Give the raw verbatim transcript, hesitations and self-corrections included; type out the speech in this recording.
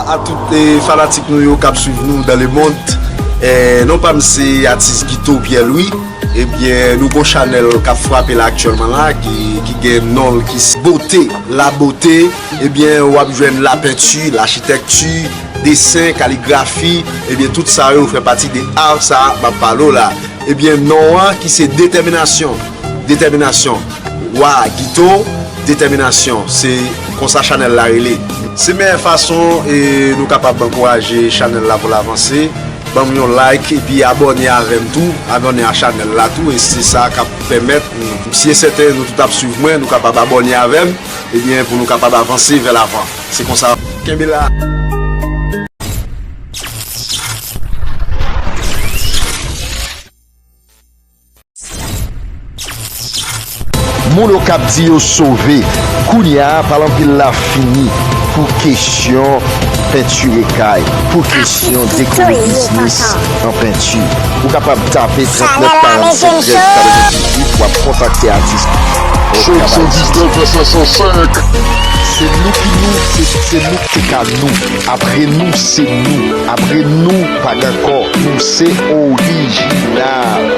A tout eh, fanatik nou yo k ap swiv nou dans le monde. Eh, non pa m se atis Guito Pierre Louis. Ebyen, nou gon chanèl k ap frape la aktyèlman la, ki, ki gen non l ki s- Bote, la bote. Ebyen, w ap jwenn la penti, lachitèkti, desen, kaligrafi. Ebyen, tout sa yo fè pati de art sa a m ap pale w la. Ebyen, non an ki se detèminasyon. Detèminasyon. Wa Guito, detèminasyon. Se konsa chanèl la rele. Se meyè fason e nou kapab ankouraje chanèl la pou l avanse. Ban m yon like epi abòne avè m tou. Abòne a chanèl la tou e se sa k ap pèmèt, m si e sèten nou tout ap swiv mwen, nou kapab abòne avè m, ebyen, pou nou kapab avanse vè lavan. Se konsa. Kenbe la. Moun Okap di yo sove. Kounye a, pale anpil la fini pou kesyon pentire kay, pou kesyon dekole biznis an penti. Ou kapab tape trannèf karannsenk trèz katrevendizuit, w ap kontakte atis Okap Atis. Se nou ki nou, se, se nou ki ka nou. Apre nou, se nou. Apre nou, pa gen ankò. Nou se orijinal.